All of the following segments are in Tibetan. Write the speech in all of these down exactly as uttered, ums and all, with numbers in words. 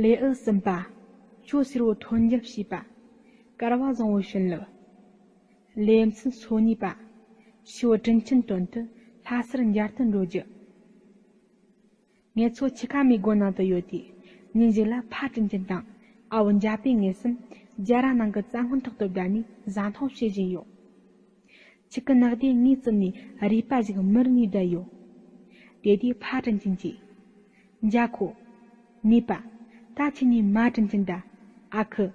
ལེའུ་གསུམ་པ། ཁྱོད་སེར་བོ་ཐོན་འཇབ་བྱས་པ། དཀར་བ་བཟང་བོ་བྱིན་རླབས། ལེའུ་མཚན་སོ་གཉིས་པ། ཤི་བོ་དྲིན་ཆེན་དོན་དུ་ལྷ་སར་མཇལ་དུ་འགྲོ་རྒྱུ། ངེད་ཚོ་ཆུ་ཁ་མའི་སྒོ་ནང་དུ་ཡོད་དུས། ཉིན་ཞིག་ལ་ཕ་དྲིན་ཆེན་དང་ཨ་བོ་འཇའ་པེ་ངེད་གསུམ་རྒྱ་ར་ནང་གི་རྩྭ་སྔོན་ཐོག་ཏུ་བསྡད་ནས་བཟའ་འཐུང་བྱེད་བཞིན་ཡོད། ཆུ་ཁ་ནག་དེ་ངས་བཙུམས་ནས་རུས་པ་ཞིག་མུར་ནས་བསྡད་ཡོད། དེ་དུས་ཕ་དྲིན་ཆེན་གྱིས། འཇའ་ཁོ། ནུས་པ། ད་ཁྱེད་གཉིས་མ་དྲིན་ཆེན་ད། ཨ་ཁུ།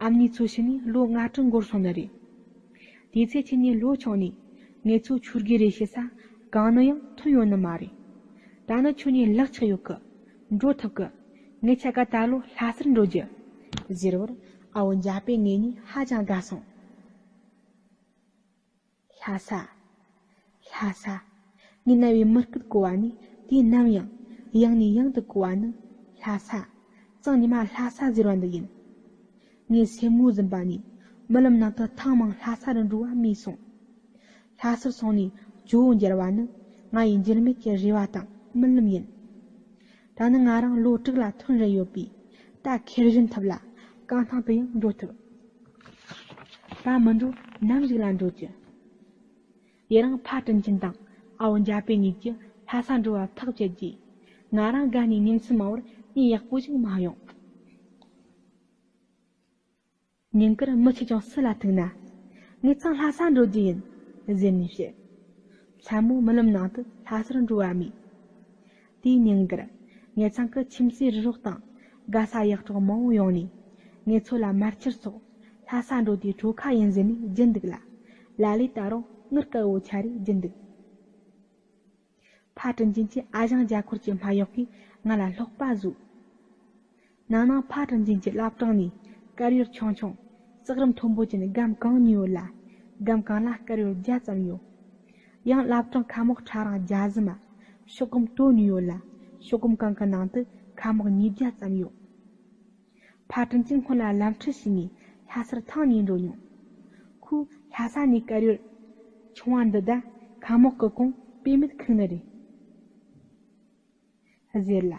ཨ་མྱེས་ཚོ་ཤི་ནས་ལོ་ལྔ་དྲུག་འགོར་སོང་ནི་རེད། དེ་ཚེ་ཁྱེད་གཉིས་ལོ་ཆུང་ནས། ངེད་ཚོ་ཆོས་དགེ་རེ་བྱེད་ས་གང་ནས་ཡང་ཐོན་ཡོད་ནི་མ་རེད། ད་ནི་ཁྱོད་གཉིས་ལག་ཆགས་ཡོད་གི། འགྲོ་ཐུབ་གི། ངེད་ཆ་ག་ད་ལོ་ལྷ་སར་འགྲོ་རྒྱུ། ཟེར་བར་ཨ་བོ་འཇའ་པེ་ངེད་གཉིས་ཧ་ཅང་དགའ་སོང་། ལྷ་ས། ལྷ་ས། ངས་རྣ་བའི་མུ་སྐད་གོ་བ་ནི་དུས་ནམ་ཡང་ཡང་ནས་ཡང་དུ་གོ་བ་ནི་ལྷ་ས། གཙང་ཉི་མ་ལྷ་ས་ཟེར་བ་འདི་ཡིན། ངས་སེམས་ངོ་ཟིན་པ་ནས་རྨི་ལམ་ནང་དུ་ཐེངས་མང་ལྷ་ས་རུ་འགྲོ་བ་རྨིས་སོང་། ལྷ་སར་སོང་ནས་ཇོ་བོ་མཇལ་བ་ནི་ང་ཡི་འགྱུར་མེད་ཀྱི་རེ་བ་དང་རྨི་ལམ་ཡིན། ད་ནི་ང་རང་ལོ་དྲུག་ལ་ཐོན་རན་ཡོད་པས་ད་ཁེར་བཞིན་ཐུབ་ལ་གང་ཐང་དུ་ཡང་འགྲོ་ཐུབ། ད་མི་འགྲོ་ནམ་ཞིག་ལ་འགྲོ་རྒྱུ། དེ་རིང་ཕ་དྲིན་ཆེན་དང་ཨ་བོ་འཇའ་པེ་གཉིས་ཀྱིས་ལྷ་ས་འགྲོ་བར་ཐག་བཅད་རྗེས། ང་རང་དགའ་ནས་ཉིན་མཚན་མང་བར་གཉིད་ཡག་པོ་ཞིག་མ་ཡོང་། ཉིན་དཀར་མི་ཆེ་ཆུང་སུ་ལ་ཐུག་ན། ངེད་ཚང་ལྷ་ས་འགྲོ་རྒྱུ་ཡིན། ཟེར་ནས་བཤད། མཚན་མོ་རྨི་ལམ་ནང་དུ་ལྷ་སར་འགྲོ་བ་རྨིས། དེའི་ཉིན་དཀར། ངེད་ཚང་གི་ཁྱིམ་མཚེས་རི་རོགས་དང་དགའ་ས་ཡག་གྲོགས་མང་བོ་ཡོང་ནས། ངེད་ཚོ་ལ་མར་ཕྱུར་སོགས་ལྷ་ས་འགྲོ་དུས་གྲོ་ཁ་ཡིན་ཟེར་ནས་བརྒྱུད་འདུག་ལ། ལ་ལས་ད་རུང་དངུལ་དཀར་བོ་ཆ་རེ་བརྒྱུད་འདུག་ཕ་དྲིན་ཆེན་གྱིས་ཨ་ཞང་རྒྱ་འཁོར་གྱི་སྨ་གཡོག་གིས་ང་ལ་སློག་པ་བཟོས། ནང་ནང་ཕ་དྲིན་ཆེན་གྱི་བླ་བྲང་ནས་དཀར་ཡོལ་ཆུང་ཆུང་། ཙག་རིམ་མཐོན་པོ་ཅན་སྒམ་གང་གཉིས་ཡོད་ལ། སྒམ་གང་ལ་དཀར་ཡོལ་བརྒྱ་ཙམ་ཡོད། ཡང་བླ་བྲང་ཁ་མོག་ཕྲ་རིང་རྒྱ་ཟི་མ། ཕྱོགས་སྒོམ་དོ་གཉིས་ཡོད་ལ། ཕྱོགས་སྒོམ་གང་གི་ནང་དུ་ཁ་མོག་ཉིས་བརྒྱ་ཙམ་ཡོད། ཕ་དྲིན་ཆེན་སྔོན་ལ་ལམ་ཁྲིད་བྱས་ནས་ལྷ་སར་ཐེངས་གཉིས་འགྲོ་མྱོང་། ཁོས་ལྷ་ས་ནས་དཀར་ཡོལ་ཆུང་བ་འདི་དག་ཁ་མོག་གི་གོང་དཔེ་མེད་ཁུག་ནི་རེད། ཟེར་ལ།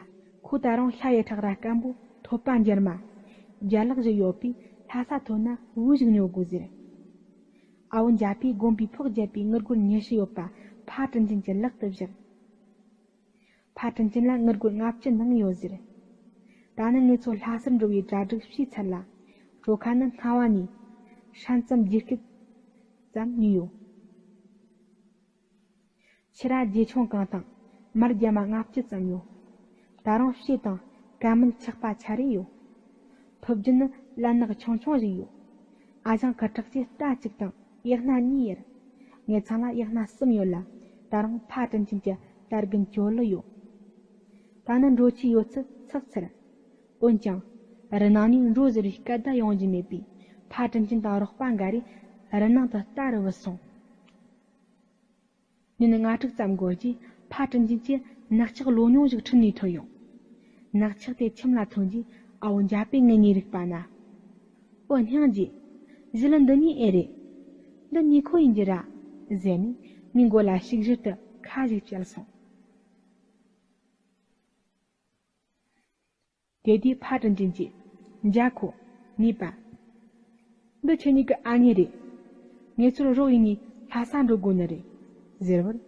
ཁོ་ད་རུང་ལྷ་ཡི་ཕྲག་ར་སྐམ་པོ་ཐོད་པ་འབྱར་མ། རྒྱ་ལག་བཞི་ཡོད་པས་ལྷ་ས་ཐོན་ན་བུ་ཞིག་ཉོ་དགོས་ཟེར། ཨ་བོ་འཇའ་པེས་དགོན་པའི་ཕོགས་བརྒྱབ་པའི་དངུལ་སྒོར་ཉི་ཤུ་ཡོད་པ་ཕ་དྲིན་ཆེན་གྱི་ལག་ཏུ་བཞག་ཕ་དྲིན་ཆེན་ལ་དངུལ་སྒོར་ལྔ་བཅུ་ནང་ཡོད་ཟེར། ད་ནི་ངེད་ཚོ་ལྷ་སར་འགྲོ་བའི་གྲ་སྒྲིག་བྱས་ཚར་ལ། གྲོ་ཁ་ནི་སྔ་བ་ནས་ཧྲན་ཙམ་རྒྱུ་སྐད་ཙམ་ཉོས་ཡོད། ཕྱུར་ར་རྒྱུ་ཆུང་གང་དང་མར་རྒྱ་མ་ལྔ་བཅུ་ཙམ་ཡོད། ད་རུང་ཕྱེ་དང་ཀ་མན་ཆག་པ་ཆ་རེ་ཡོད། ཕུབ་རྒྱུ་ནི་ལན་ནག་ཆུང་ཆུང་ཞིག་ཡོད། ཨ་ཞང་ཁུ་དྲག་ཅེས་རྟ་གཅིག་དང་གཡག་སྣ་གཉིས་ཡོད། ངེད་ཚང་ལ་གཡག་སྣ་གསུམ་ཡོད་ལ། ད་རུང་ཕ་དྲིན་ཆེན་གྱི་དར་རྒན་ཇོ་ལུ་ཡོད། ད་ནི་འགྲོ་ཆས་ཡོད་ཚད་ཚགས་ཚུད། འོན་ཀྱང་། རི་ནང་ནས་འགྲོ་ཟེར་བའི་སྐད་བརྡ་ཡོང་རྒྱུ་མེད་པས་ཕ་དྲིན་ཆེན་དང་རོགས་པ་འགའ་རེ་རི་ནང་དུ་རྟ་རུ་བུད་སོང་། ཉིན་ལྔ་དྲུག་ཙམ་འགོར་རྗེས་ཕ་དྲིན་ཆེན་གྱིས་ནག་ཆག་ལོ་ཉུང་ཞིག་ཁྲིད་ནས་ཐོན་ཡོང་། ནག་ཆག་དེ་ཁྱིམ་ལ་ཐོན་རྗེས་ཨ་བོ་འཇའ་པེ་ངེད་གཉིས་རིག་པ་ན། ཨོ་སྙིང་རྗེ། གཞི་ལ་འདི་ནི་ཨེ་རེད། འདི་ནི་ཁོ་ཡིན་གྱི་ར། ཟེར་ནས་ངའི་མགོ་ལ་ཤུགས་བཞིར་དུ་ཁ་ཞིག་བཅད་སོང་། དེ་དུས་ཕ་དྲིན་ཆེན་གྱིས། འཇའ་ཁོ། ནུས་པ། འདི་ཁྱེད་གཉིས་ཀྱི་ཨ་མྱེས་རེད། ངེད་ཚོར་རོགས་ཡིན་ནས་ལྷ་ས་འགྲོ་དགོས་ནི་རེད། ཟེར་བར།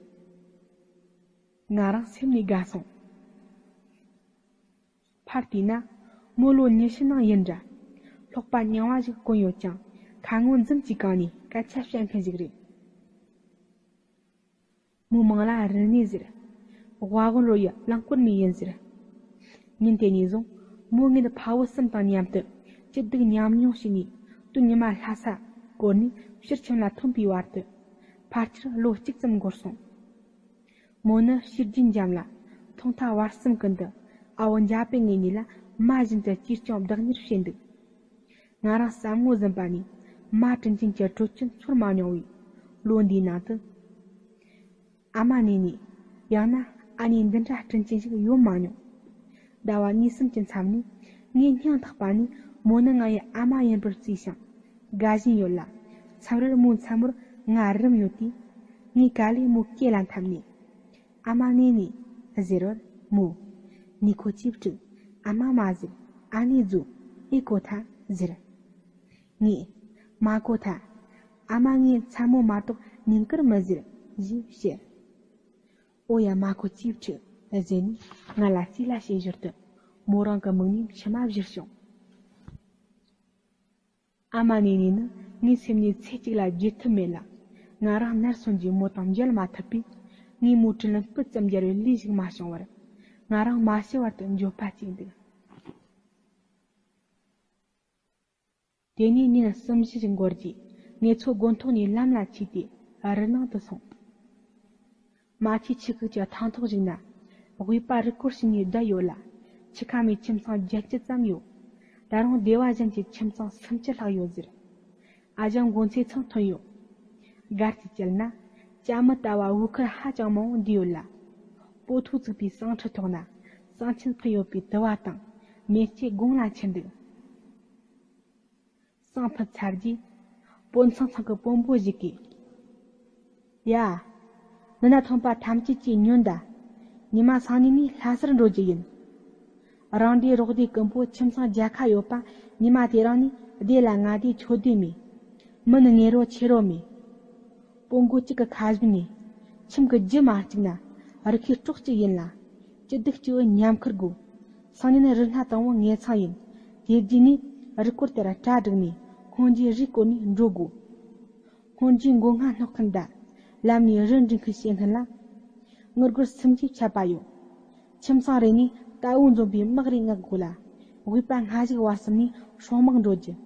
ང་རང་སེམས་ནས་དགའ་སོང་། ཕར་བལྟས་ན། མོ་ལོ་ཉི་ཤུ་ནང་ཡིན་འདྲ། ལྷགས་པ་རྙིང་བ་ཞིག་གོན་ཡོད་ཀྱང་ཁ་ངོ་འཛུམ་གྱིས་གང་ནས་སྐད་ཆ་བཤད་མཁན་ཞིག་རེད། མོའི་མིང་ལ་རི་ནས་ཟེར། དབའ་དགོན་རོ་ཡི་རླངས་འཁོར་ནས་ཡིན་ཟེར། ཉིན་དེ་ནས་བཟུང་མོ་ངེད་ཕ་བུ་གསུམ་དང་མཉམ་དུ་སྐྱིད་སྡུག་མཉམ་མྱོང་བྱས་ནས་དུས་ཉི་མ་ལྷ་ས་བསྐོར་ནས་ཕྱིར་ཁྱིམ་ལ་ཐོན་པའི་བར་དུ། ཕལ་ཆེར་ལོ་གཅིག་ཙམ་འགོར་སོང་། མོ་ནི་ཕྱི་རྒྱུད་འཇམ་ལ་ཐོག་མཐའ་བར་གསུམ་ཀུན་ཏུ་ཨ་བོ་འཇའ་པེ་ངེད་གཉིས་ལ་མ་བཞིན་དུ་གཅེས་སྐྱོང་བདག་གཉེར་བྱས་འདུག་ང་རང་བསམ་ངོ་ཟིན་པ་ནས་མ་དྲིན་ཆེན་གྱི་གྲོས་ཆོད་ཚོར་མ་མྱོང་བས་ལོ་འདིའི་ནང་དུ། ཨ་མ་ནད་ནས། ཡང་ན་ཨ་ནེ་འདི་འདྲ་དྲིན་ཆེན་ཞིག་ཡོད་མ་མྱོང་། ཟླ་བ་གཉིས་གསུམ་གྱི་མཚམས་ནས་ངས་སྙིང་ཐག་པ་ནས་མོ་ནི་ང་ཡི་ཨ་མ་ཡིན་པར་བརྩིས་ཤིང་དགའ་བཞིན་ཡོད་ལ། མཚམས་རེར་མོའི་མཚན་མོར་ང་རུམ་ཡོད་དུས། ངའི་ག་ལེ་མོའི་སྐེ་ལ་འཐམས་ནས། ཨ་མ་ནད་ནས། ཟེར་བར་མོས། ནུས་ཁོ་ཅིབ་དྲུག་ཨ་མ་མ་ཟེར། ཨ་ནེ་ཟོ། ཨེ་གོ་ཐལ་ཟེར། ངས། མ་གོ་ཐལ། ཨ་མ་ངས་མཚན་མོ་མ་གཏོགས་ཉིན་དཀར་མི་ཟེར་ཞེས་བཤད། ཨོ་ཡ། མ་གོ་ཅིའི་ཕྱིར་ཟེར་ནས་ང་ལ་རྩིས་ལ་བྱེད་ཞོར་དུ་མོ་རང་གི་མིག་ནས་མཆི་མ་བཞུར་བྱུང་། ཨ་མ་ནེ་ནེ་ནི་ངའི་སེམས་ནས་ཚེ་གཅིག་ལ་བརྗེད་ཐུབ་མེད་ལ། ང་རང་ནར་སོན་རྗེས་མོ་དང་མཇལ་མ་ཐུབ་པས། ངས་མོའི་དྲིན་ལན་སྤུ་ཙམ་འཇལ་བའི་ལས་ཤིག་མ་བྱུང་བར། ང་རང་མ་ཤི་བར་དུ་འགྱོད་པ་སྐྱེས་འདུག། དེ་ནས་ཉིན་གསུམ་བཞི་ཞིག་འགོར་རྗེས། ངེད་ཚོ་དགོན་ཐོག་ནས་ལམ་ལ་ཆས་ཏེ་རི་ནང་དུ་སོང་། རྨ་ཆུའི་ཆུ་ཁུག་གི་ཐང་ཐོག་ཞིག་ན། དབུས་པ་རུས་སྐོར་ཞིག་ནས་བསྡད་ཡོད་ལ། ཆུ་ཁ་མའི་ཁྱིམ་ཚང་བརྒྱད་ཅུ་ཙམ་ཡོད། ད་རུང་སྡེ་བ་གཞན་གྱི་ཁྱིམ་ཚང་སུམ་ཅུ་ལྷག་ཡོད་ཟེར། ཨ་ཞང་མགོ་ཚེ་ཚང་ཐོན་ཡོད། སྒར་གྱི་དཀྱིལ་ན་ཅ་མི་ལྟ་བུ་དབུ་ཁུར་ཧ་ཅང་མང་བོ་འདུས་ཡོད་ལ། སྤོ་ཐོ་བཙུགས་པའི་ཟངས་ཁྲི་ཐོག་ན་ཟངས་ཆེན་ཕུལ་ཡོད་པའི་དུ་བ་དང་མེ་ལྕེ་དགུང་ལ་འཕྱུར་འདུག། ཟངས་ཕུལ་ཚར་རྗེས། དཔོན་ཚང་ཚང་གི་དཔོན་པོ་ཞིག་གིས། ཡ། འདི་ན་ཐོན་པ་ཐམས་ཅད་ཀྱིས་ཉོན་དང་། ཉི་མ་སང་ཉིན་ནས་ལྷ་སར་འགྲོ་རྒྱུ་ཡིན། རང་སྡེ་རོགས་སྡེ་ཀུན་པོ་ཁྱིམ་ཚང་བརྒྱ་ཁ་ཡོད་པ། ཉི་མ་དེ་རིང་ནས་སྡེ་ལ་ང་སྡེ་ཁྱོད་སྡེ་མེད། མི་ནི་ངེད་རོ་ཁྱེད་རོ་མེད། སྤོ་མགོ་གཅིག་གི་ཁ་བཞིན་ནས། ཁྱིམ་གྱི་རྒྱུ་མ་གཅིག་ན་རི་ཁའི་སྲོག་གཅིག་ཡིན་ལ། སྐྱིད་སྡུག་སྐྱིད་བུ་མཉམ་ཁུར་དགོས། སང་ཉིན་ནི་རི་སྣ་དང་བོ་ངེད་ཚང་ཡིན། དེ་རྗེས་ནས་རི་སྐོར་དེར་གྲ་བསྒྲིགས་ནས་སྔོན་རྗེས་རི་བསྐོར་ནས་འགྲོ་དགོས། སྔོན་རྗེས་མགོ་སྔ་སྣུར་མཁན་དང་། ལམ་ནས་རི་འདྲེན་མཁན་བྱེད་མཁན་ལ། དངུལ་སྒོར་སུམ་ཅུ་ཆད་པ་ཡོད། ཁྱིམ་ཚང་རེ་ནས་རྟ་བོ་འཛོམས་པའི་དམག་རེ་མངགས་དགོས་ལ། དབུས་པ་སྔ་གཞུག་བར་གསུམ་ནས་སྲུང་དམག་འགྲོ་རྒྱུ།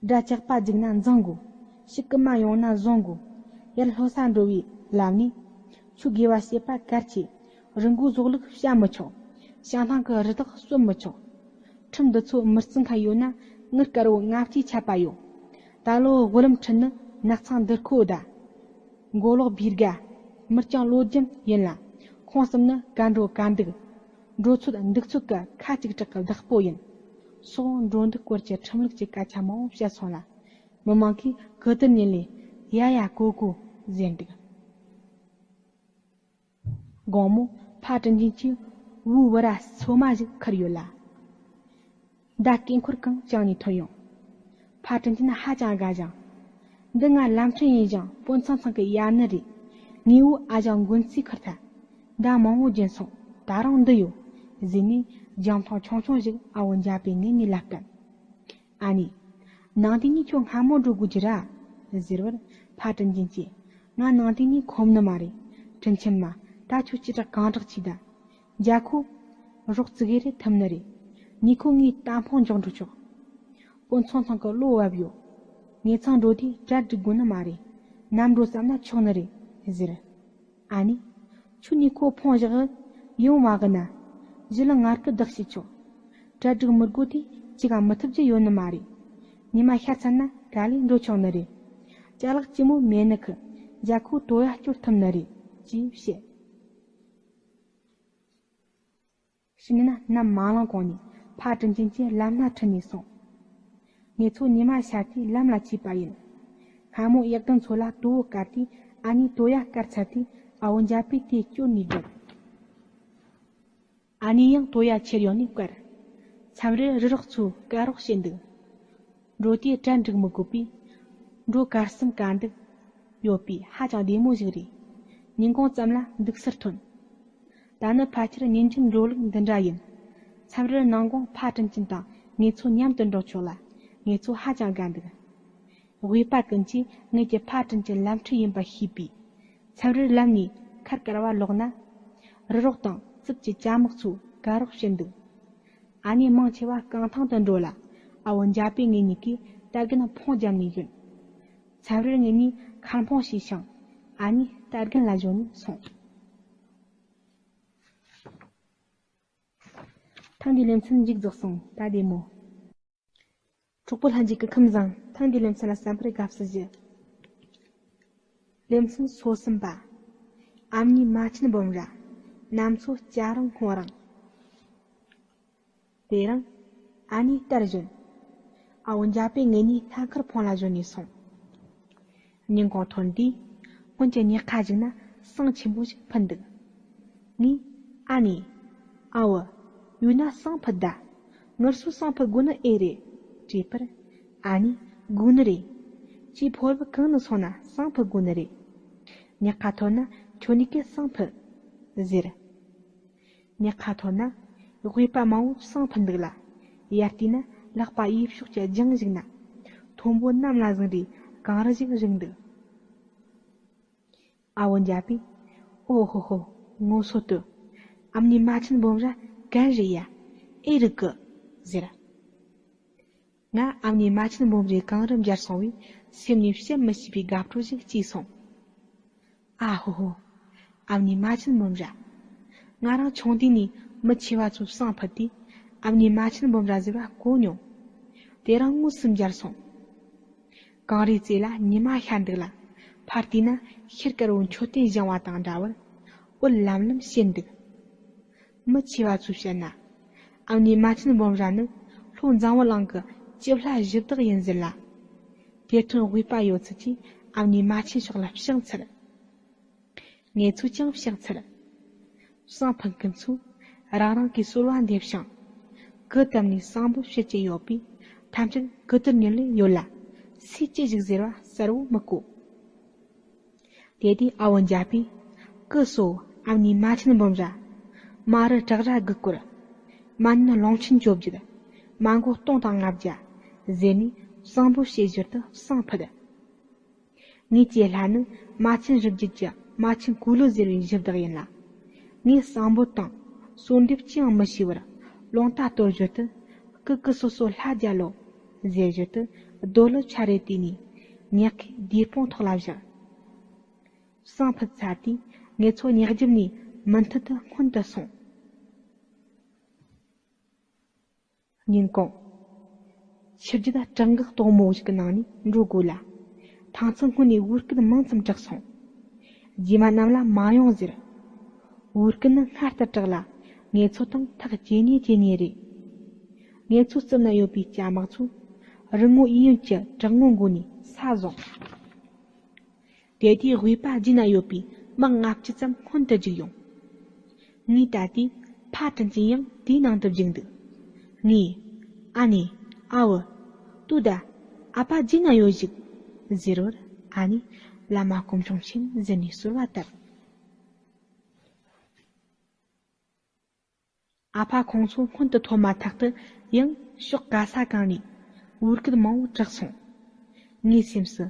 དགྲ་ཇག་པ་རྒྱུག་ན་འཛིང་དགོས། ཤི་ཀི་མ་ཡོང་ན་བཟུང་དགོས། ཡར་ལྷོ་ས་འགྲོ་བའི་ལམ་ནས། ཆུ་དགེ་བ་བྱེད་པ་གལ་ཆེ། རི་མགོའི་ཟོག་ལུག་བཤའ་མི་ཆོག། བྱང་ཐང་གི་རི་དྭགས་གསོད་མི་ཆོག། ཁྲིམས་འདི་ཚོ་མི་བརྩི་མཁན་ཡོད་ན་དངུལ་དཀར་བོ་ལྔ་བཅུའི་ཆད་པ་ཡོད། ད་ལོ་དབུ་ལམ་ཁྲིད་ནི་ནགས་ཚང་འདིར་ཁོ་ད། མགོ་ལོག་བིར་ག་མིར་ཅང་ལོ་རྒྱུན་ཡིན་ལ། ཁོང་གསུམ་ནི་ག་འགྲོ་ག་འདུག། འགྲོ་ཚོད་འདུག་ཚོད་ཀྱི་ཁ་གཅིག་གྲག་གི་བདག་པོ་ཡིན། སོགས་འགྲོ་འདུག་སྐོར་གྱི་ཁྲིམས་ལུགས་ཀྱི་སྐད་ཆ་མང་བོ་བཤད་སོང་ལ། མི་མང་གིས་གུ་དུར་ཉིན་ལས་ཡ་ཡ་གོ་གོ་ཟེར་འདུག། དགོང་མོ་ཕ་དྲིན་ཅན་གྱིས་བུའི་བུ་ར་སོ་མ་ཞིག་ཁུར་ཡོད་ལ། མདའ་སྐེ་འཁོར་གང་བཅངས་ནས་ཐོན་ཡོང་། ཕ་དྲིན་ཅན་ཧ་ཅང་དགའ་ཞིང་། འདི་ང་ལམ་ཁྲིད་ཡིན་ཞིང་དཔོན་ཚང་ཚང་གི་ཡར་ནི་རེད། ངའི་བུ་ཨ་ཞང་མགོན་ཚེ་ཁུར་ཐལ། མདའ་མང་བོ་སྦྱིན་སོང་། ད་རུང་འདི་ཡོད། ཟེར་ནས་རྒྱང་མཐོང་ཆུང་ཆུང་ཞིག་ཨ་བོ་འཇའ་པའི་ངོས་ནས་ལབ་སྐབས། ཨ་ནེ། ནང་དེ་ནས་ཁྱོད་སྔ་མོ་འགྲོ་དགོས་ཀྱི་ར། ཟེར་བར་ཕ་དྲིན་ཅན་གྱིས། ང་ནང་དེ་ནས་ཁོམ་ནི་མ་རེད། དྲིན་ཆེན་མ། ད་ཁྱོད་ཅི་དྲག་གང་དྲག་བྱས་ད། འཇའ་ཁོ། རོགས་ཙི་གེ་རེ་ཐུབ་ནི་རེད། ཉེ་ཁོ་ངའི་རྟ་འཕོང་འཇོག་འགྲོ་ཆོག། དཔོན་ཚང་ཚང་གི་བློ་བབ་ཡོད། ངེད་ཚང་འགྲོ་དུས་གྲ་སྒྲིག་དགོས་ནི་མ་རེད། ནམ་འགྲོ་བསམ་ན་ཆོག་ནི་རེད་ཟེར། ཨ་ནེ། ཁྱོད་ཉེ་ཁོ་འཕོང་བཞག་གི་ཡོང་མ་གི་ན། གཞི་ལ་ངར་སྐུ་བདག་བྱེད་ཆོག། གྲ་སྒྲིག་མི་དགོས་དུས་ཅི་ག་མི་ཐུབ་རྒྱུ་ཡོད་ནི་མ་རེད། ཉི་མ་ཤར་ཚར་ན་ག་ལེ་འགྲོ་ཆོག་ནི་རེད། ཅ་ལག་ལྕི་མོ་མེད་ནི་ཁི། འཇའ་ཁོ་དོ་ཡ་སྐྱོར་ཐུབ་ནི་རེད་ཅེས་བཤད། ཕྱི་ཉིན་ནམ་མ་ལངས་གོང་ནས་ཕ་དྲིན་ཅན་གྱིས་ལམ་སྣ་ཁྲིད་ནས་སོང་། ངེད་ཚོ་ཉི་མ་ཤར་དུས་ལམ་ལ་ཆས་པ་ཡིན། སྔ་མོ་གཡག་རྒན་ཚོ་ལ་དོ་བོ་བཀར་དུས་ཨ་ནེ་དོ་ཡ་བཀར་ཚར་དུས་ཨ་བོ་འཇའ་པས་དེ་སྐྱོར་ནས་བསྒྲུབས། ཨ་ནེ་ཡང་དོ་ཡ་ཁྱེར་ཡོང་ནས་བཀར། མཚམས་རེར་རི་རོགས་ཚོས་དཀའ་རོགས་བྱེད་འདུག། འགྲོ་དུས་གྲ་འགྲིག་མི་དགོས་པས། འགྲོ་གར་སེམས་ག་འདུག་ཡོད་པས་ཧ་ཅང་བདེ་མོ་ཞིག་རེད། ཉིན་གུང་ཙམ་ལ་འདུག་སར་ཐོན། ད་ནི་ཕལ་ཆེར་ཉིན་རྒྱུན་འགྲོ་ལུགས་འདི་འདྲ་ཡིན། མཚམས་རེར་ནང་དགོང་ཕ་དྲིན་ཅན་དང་ངེད་ཚོ་མཉམ་དུ་འགྲོ་ཆོག་ལ། ངེད་ཚོ་ཧ་ཅང་དགའ་འདུག། དབུས་པ་ཀུན་གྱིས་ངེད་ཀྱི་ཕ་དྲིན་ཅན་ལམ་ཁྲིད་ཡིན་པ་ཤེས་པས། མཚམས་རེར་ལམ་ནས་ཁར་དཀར་བ་ལོག་ན། རི་རོགས་དང་རྩིབས་ཀྱི་ཅ་དམག་ཚོས་དཀའ་རོགས་བྱེད་འདུག། ཨ་ནེ་མང་ཆེ་བ་རྐང་ཐང་དུ་འགྲོ་ལ། ཨ་བོ་འཇའ་པས་ངེད་གཉིས་ཀྱིས་རྟ་རྒན་འཕོང་བརྒྱབ་ནས་བཞོན། མཚམས་རེར་ངེད་གཉིས་མཁར་འཕོང་བྱས་ཤིང་། ཨ་ནེ་རྟ་རྒན་ལ་བཞོན་ནས་སོང་། ཐེངས་འདིའི་ལེ་ཚན་མཇུག་རྫོགས་སོང་། ད་བདེ་མོ། གྲོགས་པོ་ལྷན་རྒྱས་ཀྱི་ཁམས་བཟང་། ཐེངས་འདིའི་ལེ་ཚན་ལ་གསན་པར་དགའ་བསུ་ཞུ། ལེ་ཚན་སོ་གསུམ་པ། ཨ་མྱེས་མ་ཆེན་འབུམ་ར། གནམ་མཚོ་སྐྱ་རེངས་སྔོ་རེངས། དེ་རིང་ཨ་ནེ་རྟར་བཞོན། ཨ་བོ་འཇའ་པས་ངེད་གཉིས་སྣ་ཁར་འཕོང་ལ་བཞོན་ནས་སོང་། ཉིན་གུང་ཐོན་དུས་སྔོན་གྱི་ཉག་ཁ་ཞིག་ན་ཟངས་ཆེན་པོ་ཞིག་ཕུད་འདུག། ངས་ཨ་ནེ། ཨ་བོ། ཡུལ་ན་ཟངས་ཕུད་ད། ངུར་སོ་སང་ཕུད་དགོས་ནི་ཨེ་རེད། དྲིས་པར། ཨ་ནི། དགོས་ནི་རེད། ཁྱེད་ཕོར་བུ་གང་ནས་སོང་ན་སང་ཕུད་དགོས་ནི་རེད། ཉག་ཁ་ཐོར་ན་ཁྱོད་ནི་གས་སང་ཕུད། ཟེར། ཉག་ཁ་ཐོར་ན། དབུས་པ་མང་བོ་སང་ཕུད་འདུག་ལ། ཡར་བལྟས་ན་ལག་པ་གཡས་ཕྱོགས་ཀྱི་རྒྱང་ཞིག་ན། མཐོན་པོ་གནམ་ལ་ཟིན་རེ་གངས་རི་ཞིག་བཞུགས་འདུག་ཨ་བོ་འཇའ་པས། ཨོ་ཧོ་ཧོ། ངོ་སོ་ཏུ། ཨ་མྱེས་རྨ་ཆེན་འབུམ་ར་གན་རེད་ཡ། ཨེ་རིག་གི། ཟེར། ང་ཨ་མྱེས་རྨ་ཆེན་འབུམ་རའི་གངས་རི་འབྱར་སོང་བས་སེམས་ནས་བཤད་མི་ཤེས་པའི་དགའ་སྤྲོ་ཞིག་སྐྱེས་སོང་། ཨ་ཧོ་ཧོ། ཨ་མྱེས་རྨ་ཆེན་འབུམ་ར། ང་རང་ཆུང་དུས་ནས་མི་ཆེ་བ་ཚོ་བསང་ཕུད་དུས་ཨ་མྱེས་རྨ་ཆེན་འབུམ་ར་ཟེར་བ་གོ་མྱོང་། དེ་རིང་དངོས་སུ་འབྱར་སོང་། གངས་རིའི་རྩེ་ལ་ཉི་མ་ཤར་འདུག་ལ། ཕར་བལྟས་ན་ཤར་དཀར་བོ་མཆོད་རྟེན་བཞེངས་བ་དང་འདྲ་བར་འོད་ལམ་ལམ་བྱེད་འདུག་མི་ཆེ་བ་ཚོས་བཤད་ན། ཨ་མྱེས་རྨ་ཆེན་འབུམ་ར་ནི་ལྷོ་འཛམ་བུ་གླིང་གི་སྐྱེ་ལྷ་གཞི་བདག་ཡིན་ཟེར་ལ། དེ་ཐོན་དབུས་པ་ཡོད་ཚད་ཀྱིས་ཨ་མྱེས་རྨ་ཆེན་ཕྱོགས་ལ་ཕྱག་འཚལ། ངེད་ཚོས་ཀྱང་ཕྱག་འཚལ། བསང་ཕུད་མཁན་ཚོས་རང་རང་གི་གསོལ་བ་འདེབས་ཤིང་། གི་དམ་ནས་བསང་འབུལ་བྱེད་ཀྱི་ཡོད་པས་ཐམས་ཅད་གི་དུར་ཉུལ་ལེ་ཡོད་ལ། སུས་ཅི་ཞིག་ཟེར་བ་གསལ་བོ་མི་གོ། དེ་དུས་ཨ་བོ་འཇའ་པས། སྐུ་སོ་ཨ་མྱེས་རྨ་ཆེན་འབུམ་ར། མ་རུ་བྲག་ར་དགུ་སྐོར། མ་ཉིན་ཀློང་ཆེན་བཅོ་བརྒྱད། མ་མགོ་སྟོང་དང་ལྔ་བརྒྱ། ཟེར་ནས་བསང་འབུལ་བྱེད་ཞོར་དུ་བསང་ཕུད། ངེད་ཀྱི་ལྷ་ནི་རྨ་ཆེན་རི་རྒྱུད་ཀྱི་རྨ་ཆེན་གུ་ལུ་ཟེར་བའི་གཞི་བདག་ཡིན་ལ། ངས་བསང་འབུལ་དང་གསོལ་འདེབས་ཅི་ཡང་མི་ཤེས་པར་རླུང་རྟ་གཏོར་ཞོར་དུ། སྐུ་སྐུ་སོ་སོ་ལྷ་རྒྱལ་ལོ། ཟེར་ཞོར་དུ་རྡོ་ལི་ཆ་རེ་དེ་ནས་ཉག་གི་སྡེ་དཔུང་ཐོག་ལ་བཞག་བསང་ཕུད་ཚར་དུས་ངེད་ཚོ་ཉག་རྒྱབ་ནས་མུ་མཐུད་དུ་སྔོན་དུ་སོང་། ཉིན་གུང་། ཕྱི་རྒྱུད་བྲག་འགག་དོག་མོ་ཞིག་གི་ནང་ནས་འགྲོ་དགོས་ལ། ཐང་ཚོ་སྔོན་ནས་འུར་སྐད་མང་ཙམ་གྲགས་སོང་། རྗེས་མ་གནམ་ལ་མ་ཡོང་ཟེར། འུར་སྐད་ནི་སྔར་ལྟར་གྲགས་ལ། ངེད་ཚོ་དང་ཐག་ཇེ་ཉེ་ཇེ་ཉེ་རེད། ངེད་ཚོ་རྩིབ་ན་ཡོད་པའི་སྐྱ་དམག་ཚོས་རི་ངོ་གཡས་གཡོན་གྱི་བྲག་ངོས་མགོ་ནས་ས་བཟུང་། དེ་དུས་དབུས་པ་རྗེས་ན་ཡོད་པའི་དམག་ལྔ་བཅུ་ཙམ་སྔོན་དུ་རྒྱུགས་ཡོང་། ངས་ལྟ་དུས་ཕ་དྲིན་ཅན་ཡང་དེའི་ནང་དུ་བརྒྱུགས་འདུག་ངས། ཨ་ནེ། ཨ་བུ། ཏུ་ད། ཨ་ཕ་རྗེས་ན་ཡོད་ཞིག་ཟེར་བར་ཨ་ནེས་བླ་མ་སྐུ་འཕྲེང་ཆེན་ཟེར་ནས་གསོལ་བ་བཏབ། ཨ་ཕ་ཁོང་ཚོ་སྔོན་དུ་ཐོན་མ་ཐག་ཏུ་ཡང་ཕྱོགས་ག་ས་གང་ནས་འུར་སྐད་མང་བོ་གྲགས་སོང་། ངའི་སེམས་སུ།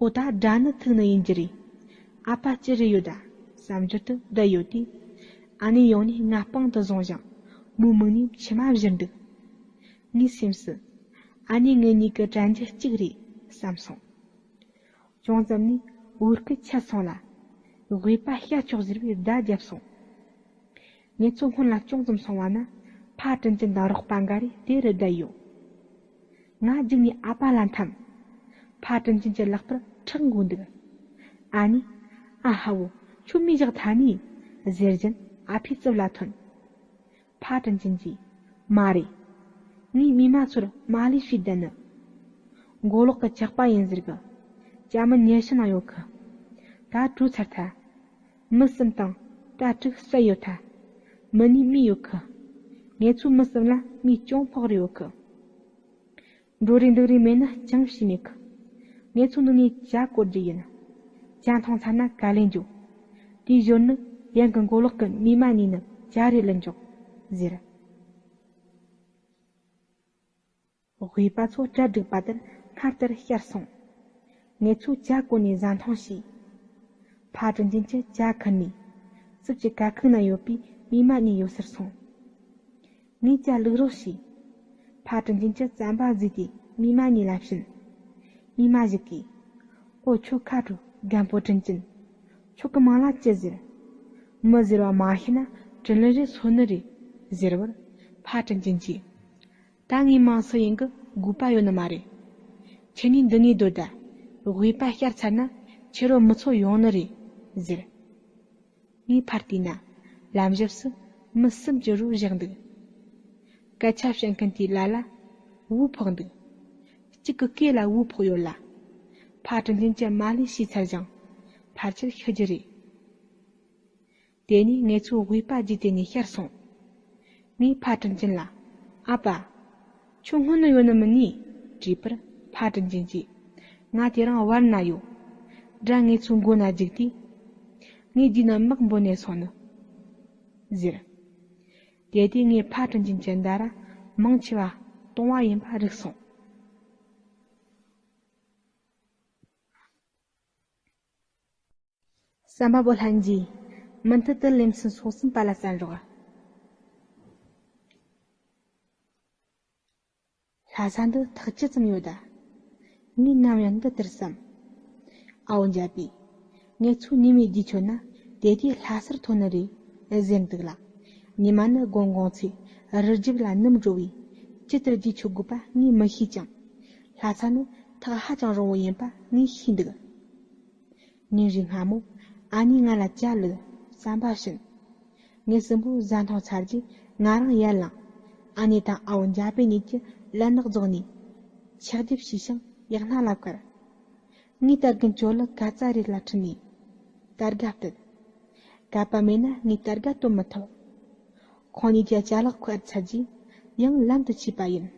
ཨོ་ད་དགྲ་ནི་ཐུག་ནི་ཡིན་རྒྱུ་རེད། ཨ་ཕ་ཅི་རེད་ཡོད་ད་བསམ་རྒྱུར་དུ་བསྡད་ཡོད་དུས། ཨ་ནེ་ཡོང་ནས་ང་པང་དུ་བཟུང་ཞིང་མོའི་མིག་ནས་མཆི་མ་བཞུར་འདུག་ངའི་སེམས་སུ། ཨ་ནེ་ངེད་གཉིས་ཀྱི་དྲན་རྒྱུ་གཅིག་རེད་བསམ་སོང་། ཅུང་ཙམ་ནས་འུར་སྐད་ཆད་སོང་ལ། དབུས་པ་ཤར་ཕྱོགས་ཟེར་བའི་བརྡ་བརྒྱབ་སོང་། ངེད་ཚོ་སྔོན་ལ་ཅུང་ཙམ་སོང་བ་ན་ཕ་དྲིན་ཅན་དང་རོགས་པ་འགའ་རེ་དེ་རུ་བསྡད་ཡོད། ང་རྒྱུགས་ནས་ཨ་ཕ་ལ་འཐམས། ཕ་དྲིན་ཅན་གྱི་ལག་པར་ཁྲག་འགོ་འདུག་ཨ་ནེས། ཨ་ཧ་བོ། ཁྱོད་མི་བཞག་ཐ་ནི། ཟེར་བཞིན་ཨ་ཕའི་རྩིབ་ལ་ཐོན། ཕ་དྲིན་ཅན་གྱིས། མ་རེད། ངས་མི་མ་ཚོར་མ་ལུས་ཤིག་བསྡད་ནི། མགོ་ལོག་གི་ཇག་པ་ཡིན་ཟེར་གི། ཅ་མི་ཉེར་ཤི་ན་ཡོད་གི། ད་བྲོས་ཚར་ཐལ། མི་གསུམ་དང་ད་དྲུག་བསད་ཡོད་ཐལ། མི་ནི་མི་ཡོད་གི། ངེད་ཚོའི་མི་གསུམ་ལ་མི་གྱོང་ཕོག་རེ་ཡོད་གི། འགྲོ་རེ་འདུག་རེ་མེད་ན་ཅང་ཤེས་མེད་གི། ངེད་ཚོ་འདི་ནས་ཇ་བསྐོལ་རྒྱུ་ཡིན། ཇ་འཐུང་ཚར་ན་ག་ལེ་འགྱོ། དེའི་ཞོར་ནི་ཡན་གི་མགོ་ལོག་གི་མི་མ་གཉིས་ནི་ཇ་རེ་ལེན་འཇོག་ཟེར། དབུས་པ་ཚོ་གྲ་སྒྲིག་པ་ལྟར་སྔར་ལྟར་ཤར་སོང་། ངེད་ཚོས་ཇ་བསྐོལ་ནས་བཟའ་འཐུང་བྱས། ཕ་དྲིན་ཅན་གྱིས་ཇ་ཁུར་ནས་རྩིབས་ཀྱི་ཀ་ཁུག་ན་ཡོད་པའི་མི་མ་གཉིས་ཡོད་སར་སོང་། ངས་ཇ་བླུག་རོགས་བྱས། ཕ་དྲིན་ཅན་གྱིས་རྩམ་པ་བཟོས་ཏེ་མི་མ་གཉིས་ལ་བྱིན། མི་མ་ཞིག་གིས། ཨོ་ཁྱོད་ཁ་དྲོ་རྒན་པོ་དྲིན་ཅན། ཁྱོད་ཀྱི་མིང་ལ་ཅི་ཟེར། མི་ཟེར་བ་མ་ཤེས་ན་དྲིན་ལན་རེ་གསོ་ནི་རེད་ཟེར་བར་ཕ་དྲིན་ཅན་གྱིས། ད་ངའི་མིང་སུ་ཡིན་གི་དགོས་པ་ཡོད་ནི་མ་རེད། ཁྱེད་གཉིས་འདི་ནས་སྡོད་ད། དབུས་པ་ཤར་ཚར་ན་ཁྱེད་རང་མི་ཚོ་ཡོང་ནི་རེད་ཟེར། ངས་ཕར་བལྟས་ན་ལམ་ཞབས་སུ་མི་གསུམ་གྱི་རོ་བཞག་འདུག་སྐད་ཆ་བཤད་མཁན་དེའི་ལ་ལ་བོའུ་ཕོག་འདུག་གཅིག་གི་སྐེ་ལ་བོའུ་ཕོག་ཡོད་ལ། ཕ་དྲིན་ཅན་གྱིས་མ་ལུས་ཤེས་ཚར་ཞིང་ཕལ་ཆེར་ཤི་རྒྱུ་རེད། དེ་ནས་ངེད་ཚོ་དབུས་པ་རྗེས་དེད་ནས་ཤར་སོང་། ངས་ཕ་དྲིན་ཅན་ལ། ཨ་ཕ། ཁྱོད་སྔོན་ནས་ཡོད་ནི་མིན་ནི། དྲིས་པར་ཕ་དྲིན་ཅན་གྱིས། ང་དེ་རིང་བར་ན་ཡོད། དགྲ་ངེད་ཚོའི་མགོ་ན་རྒྱུག་དུས། ངའི་རྗེས་ནས་དམག་འབོད་ནས་སོང་ནི། ཟེར། དེ་དུས་ངས་ཕ་དྲིན་ཅན་གྱི་མདའ་ར་མང་ཆེ་བ་གཏོང་བ་ཡིན་པ་རིག་སོང་། བསམ་པ་པོ་ལྷན་རྒྱས། མུ་མཐུད་དུ་ལེ་ཚན་སོ་གསུམ་པ་ལ་གསན་རོགས། ལྷ་ས་འདི་ཐག་ཅི་ཙམ་ཡོད་ད། ངས་ནམ་ཡང་འདི་ལྟར་བསམ། ཨའོ་འཇའ་པས། ངེད་ཚོ་ཉི་མའི་རྗེས་ཆོད་ན་དེ་དུས་ལྷ་སར་ཐོན་ནི་རེད་ཟེར་འདུག་ལ། ཉི་མ་ནི་དགོང་དགོང་ཚེ་རི་རྒྱབ་ལ་ནུབ་འགྲོ་བས་ཇི་ལྟར་རྗེས་ཆོད་དགོས་པ་ངས་མི་ཤེས་ཀྱང་། ལྷ་ས་ནི་ཐག་ཧ་ཅང་རིང་བོ་ཡིན་པ་ངས་ཤེས་འདུག་ཉིན་རེའི་སྔ་མོ་ཨ་ནེས་ང་ལ་ཇ་བླུད་ཟམ་པ་བྱིན། ངའི་སྲིན་པོ་བཟའ་འཐུང་ཚར་རྗེས་ང་རང་ཡར་ལངས། ཨ་ནེ་དང་ཨའོ་འཇའ་པེ་གཉིས་ཀྱིས་ལན་ནག་རྫོགས་ནས། ཆག་རྒྱབ་བྱས་ཤིང་ཡག་སྣ་ལ་བཀར། ངའི་དར་གན་ཅོ་ལི་ག་ཙ་རེད་ལ་ཁྲིད་ནས། དར་ག་བཏུད། གད་པ་མེད་ན་ངས་དར་ག་གཏོང་མི་ཐུབ། ཁོང་གཉིས་ཀྱི་ཅ་ལག་ཁུར་ཚར་རྗེས་ཡང་ལམ་དུ་ཆས་པ་ཡིན།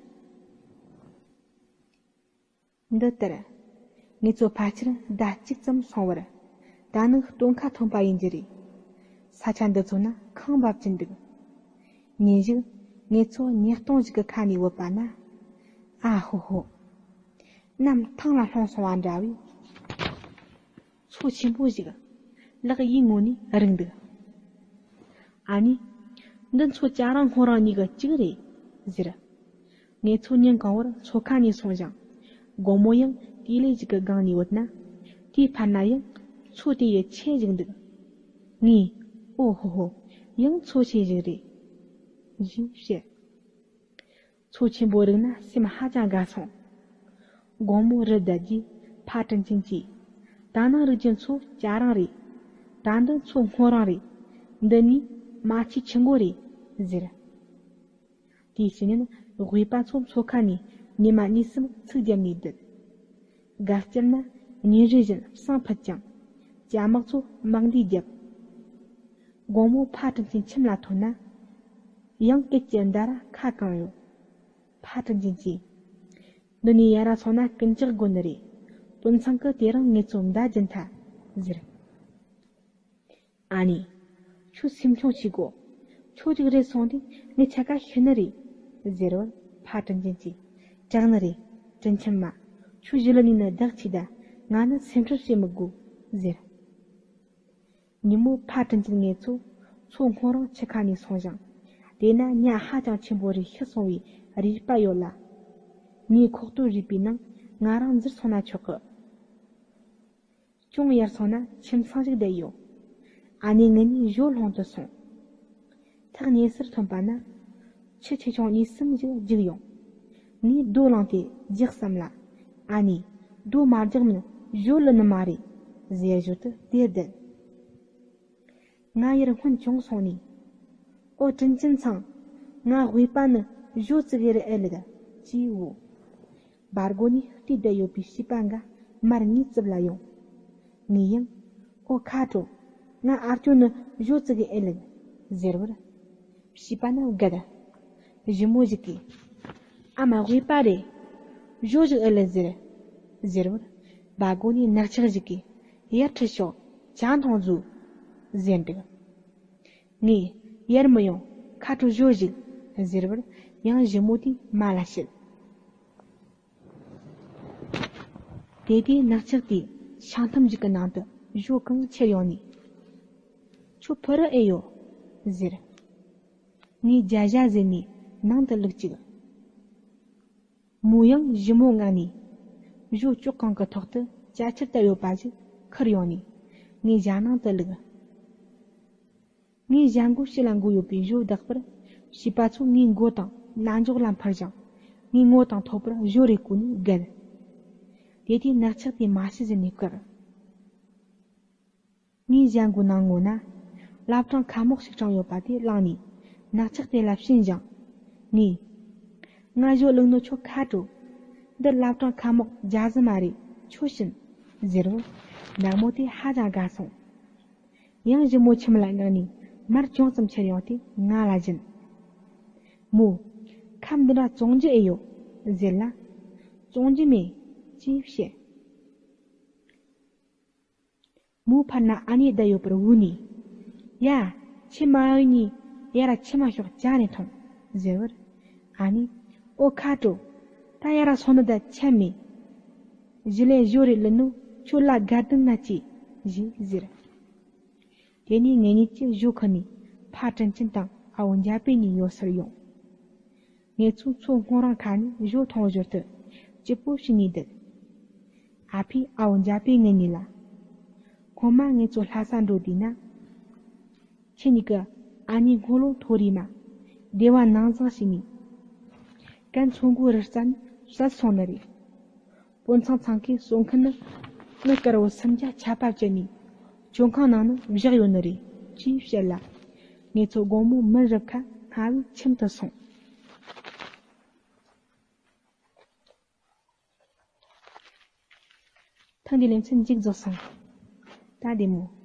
འདི་ལྟར། ངེད་ཚོ་ཕལ་ཆེར་ཟླ་གཅིག་ཙམ་སོང་བར། ད་ནི་སྟོན་ཁ་ཐོན་པ་ཡིན་རྒྱུ་རེད། ས་ཆ་འདི་ཚོ་ན་ཁང་བབས་ཀྱིན་འདུག་ཉིན་ཞིག་ངེད་ཚོ་ཉལ་སྟོང་ཞིག་གི་ཁ་ནས་བུད་པ་ན། ཨ་ཧོ་ཧོ། གནམ་ཐང་ལ་ལྷུང་སོང་བ་འདྲ་བའི། མཚོ་ཆེན་པོ་ཞིག་ལག་གཡས་ངོས་ནས་རིག་འདུག་ཨ་ནེ། འདི་མཚོ་ཅ་རང་སྔོ་རང་གཉིས་ཀྱི་གཅིག་རེད། ཟེར། ངེད་ཚོ་ཉིན་གང་བོར་མཚོ་ཁ་ནས་སོང་ཞིང་། དགོང་མོ་ཡང་དེ་ལས་ཞིག་གི་སྒང་ནས་བུད་ན། དེའི་ཕར་ན་ཡང་མཚོ་དེ་ཡི་ཆེ་ཞིག་འདུག་ངས། ཨོ་ཧོ་ཧོ། ཡང་མཚོ་ཆེན་ཞིག་རེད། ཞེས་བཤད། མཚོ་ཆེན་པོ་རིག་ན་སེམས་ཧ་ཅང་དགའ་སོང་། དགོང་མོ་རི་བསྡད་རྗེས་ཕ་དྲིན་ཅན་གྱིས། ད་ནངས་རིག་རྒྱུ་མཚོ་ཅ་རང་རེད། ད་འདི་མཚོ་སྔོ་རང་རེད། འདི་ནི་རྨ་ཆུའི་ཆུ་མགོ་རེད། ཟེར། དེའི་ཕྱི་ཉིན་དབུས་པ་མཚོ་མཚོ་ཁ་ནས་ཉི་མ་གཉིས་གསུམ་ཚིག་བརྒྱབ་ནས་བསྡད། དགའ་སྐྱིད་ན་ཉིན་རེ་བཞིན་བསང་ཕུད་ཅིང་། ཅ་དམག་ཚོ་དམག་འདི་བརྒྱབ། དགོང་མོ་ཕ་དྲིན་ཅན་ཁྱིམ་ལ་ཐོན་ན། ཡང་སྐད་ཀྱི་མདའ་ར་ཁ་གང་ཡོད། ཕ་དྲིན་ཅན་གྱིས། འདི་ནས་ཡར་ར་སོང་ན་ཀུན་ལྕགས་དགོན་ནི་རེད། དཔོན་ཚང་གིས་དེ་རིང་ངེད་ཚོ་མདའ་སྦྱིན་ཐལ་ཟེར། ཨ་ནེ། ཁྱོད་སེམས་ཆུང་བྱེད་དགོ། ཁྱོད་ཅིག་རེད་སོང་དུས་ངས་ཆ་ག་ཤི་ནི་རེད། ཟེར་བར་ཕ་དྲིན་ཅན་གྱིས། དྲག་ནི་རེད། དྲིན་ཆེན་མ། ཁྱོད་ཞི་ལི་ནས་ནི་བདག་གཅིག་ད། ང་ནི་སེམས་ཁྲལ་བྱེད་མི་དགོ། ཟེར། ཉིན་མོ་ཕ་དྲིན་ཅན་ངེད་ཚོ་མཚོ་སྔོ་རང་ཆུ་ཁ་ནས་སོང་ཞིང་། དེ་ན་ཉ་ཧ་ཅང་ཆེན་པོ་རེ་ཤི་སོང་བའི་རུས་པ་ཡོད་ལ། ཉའི་ཁོག་སྟོད་རུས་པའི་ནང་ང་རང་འཛུལ་སོང་ན་ཆོག་གི། ཅུང་ཡར་སོང་ན་ཁྱིམ་ཚང་ཞིག་བསྡད་ཡོད། ཨ་ནེ་ངེད་གཉིས་ཞོ་སློང་དུ་སོང་། ཐག་ཉེ་སར་ཐོན་པ་ན། ཁྱི་ཆེ་ཆུང་གཉིས་གསུམ་ཞིག་རྒྱུགས་ཡོང་། ངས་རྡོ་བླངས་ཏེ་རྒྱག་བསམ་ལ། ཨ་ནེས་རྡོ་མ་རྒྱག་མིན་ཞོ་བླུད་ནི་མ་རེད། ཟེར་ཞོར་དུ་དེར་བསྡད། ང་ཡར་སྔོན་བྱུང་སོང་ནས། ཨོ་དྲིན་ཅན་ཚང་། ང་དབུས་པ་ནི་ཞོ་བཙུགས་ཡེར་ཨེ་ལེད། ཅེས་བོས། སྦར་སྒོ་ནས་བལྟས་བསྡད་ཡོད་པའི་བྱིས་པ་འགའ་མར་ངའི་རྩིབ་ལ་ཡོང་། ངས་ཡང་། ཨོ་ཁ་དྲོ། ང་ཨར་ཅོ་ནི་ཞོ་བཙུགས་ཡེར་ཨེ་ལེད། ཟེར་བར། བྱིས་པ་རྣམས་བརྒད། ཞི་མོ་ཞིག་གིས། ཨ་མ་དབུས་པ་རེད། ཞོ་ཞིག་ཨེ་ལེད་ཟེར། ཟེར་བར། སྦར་སྒོ་ནས་ནག་ཆག་ཞིག་གིས། ཡར་ཁྲིད་ཤོག་ཇ་འཐུང་བཟོས། ཟེར་འདུག་ངས། ཡར་མི་ཡོང་། ཁ་དྲོ་ཞོ་ཞིག་ཟེར་བར། ཡང་ཞི་མོ་དེས་མ་ལ་བཤད། དེ་དུས་ནག་ཆག་དེས་ཤིང་ཐུམ་ཞིག་གི་ནང་དུ་ཞོ་གང་ཁྱེར་ཡོང་ནས། ཁྱོད་ཕོ་རུ་ཨེ་ཡོད། ཟེར། ངས་རྒྱ་ཞྭ་ཟེར་ནས་ནང་དུ་བླུགས་ཅིག་མོ་ཡང་ཞི་མོ་མངགས་ནས། ཞོ་ལྕོག་གང་གི་ཐོག་ཏུ་ཅ་ཆས་བཏབ་ཡོད་པ་ཞིག་ཁུར་ཡོང་ནས། ངའི་ཞྭ་ནང་དུ་བླུགས། ངའི་ཞྭ་མགོ་ཕྱི་ལ་འགུལ་ཡོད་པའི་ཞོ་བདག་པར། བྱིས་པ་ཚོ་ངའི་མགོ་དང་རྣ་མཆོག་ལ་འཕུར་ཞིང་། ངའི་ངོ་དང་ཐོད་པར་ཞོ་རེ་བསྐོལ་ནས་བརྒལ། དེ་དུས་ནག་ཆག་དེས་མ་ཤི་ཟེར་ནས་བཀུར། ངའི་ཞྭ་མགོའི་ནང་ངོ་ན། བླ་བྲང་ཁ་མོག་ཞིག་དྲངས་ཡོད་པ་དེ་བླངས་ནས། ནག་ཆག་དེ་ལ་བྱིན་ཞིང་། ངས། ང་ཞོ་བླུགས་ནོ་ཁྱོད་ཁ་དྲོ། འདི་བླ་བྲང་ཁ་མོག་རྒྱ་ཟི་མ་རེད། ཁྱོད་བྱིན། ཟེར་བར། ནག་མོ་དེ་ཧ་ཅང་དགའ་སོང་། ཡང་ཞི་མོ་ཁྱིམ་ལ་མངགས་ནས་མར་ཅུང་ཙམ་ཁྱེར་ཡོང་སྟེ་ང་ལ་བྱིན། མོ། ཁམས་འདི་འདྲ་བཙོང་རྒྱུ་ཨེ་ཡོད་ཟེར་ལ། བཙོང་རྒྱུ་མེད་ཅེས་བཤད། མོ་ཕར་ན་ཨ་ནེ་བསྡད་ཡོད་པར་བུད་ནས། ཡ། ཁྱི་མ་ཡོད་ནི་ཡར་ཁྱི་མ་ཤོག་ཅག་ནས་ཐོངས་ཟེར་བར། ཨ་ནེ། ཨོ་ཁ་དྲོ། ད་ཡར་སོང་ནི་ད་ཆད་མེད། གཞི་ལས་ཞོ་རེ་ལི་ནོ་ཁྱོད་ལ་དགའ་དུང་ན་ཅི་ཞེས་ཟེར། དེ་ནས་ངེད་གཉིས་ཀྱིས་ཞོ་ཁུར་ནས་ཕ་དྲིན་ཆེན་དང་ཨ་བོ་འཇའ་པེ་གཉིས་ཡོད་སར་ཡོང་། ངེད་ཚོ་མཚོ་སྔོན་རང་ཁ་ནས་ཞོ་འཐུང་བའི་ཞོར་དུ་སྐྱིད་པོ་བྱས་ནས་འདུག་ཨ་ཕས་ཨ་བོ་འཇའ་པེ་ངེད་གཉིས་ལ། སྔོན་མ་ངེད་ཚོ་ལྷ་ས་འགྲོ་དུས་ན། ཁྱེད་གཉིས་ཀྱི་ཨ་ནེ་སྔོ་ལོ་མཐོ་རིས་མ། སྡེ་བ་ནང་བཟང་བྱས་ནས། ཀན་མཚོ་མགོ་རི་རྩ་ནས་བསད་སོང་ནི་རེད། དཔོན་ཚང་ཚང་གིས་གསོད་མཁན་ནི་མི་དཀར་བོ་སུམ་བརྒྱ་ཆད་པ་བཅད་ནས་བཙོན་ཁང་ནང་ན་བཞག་ཡོད་ནི་རེད་ཅེས་བཤད་ལ། ངེད་ཚོ་དགོང་མོ་མི་རུབ་ཁ་སྔ་བའི་ཁྱིམ་དུ་སོང་། ཐེངས་འདིའི་ལེ་ཚན་མཇུག་རྫོགས་སོང་། ད་བདེ་མོ།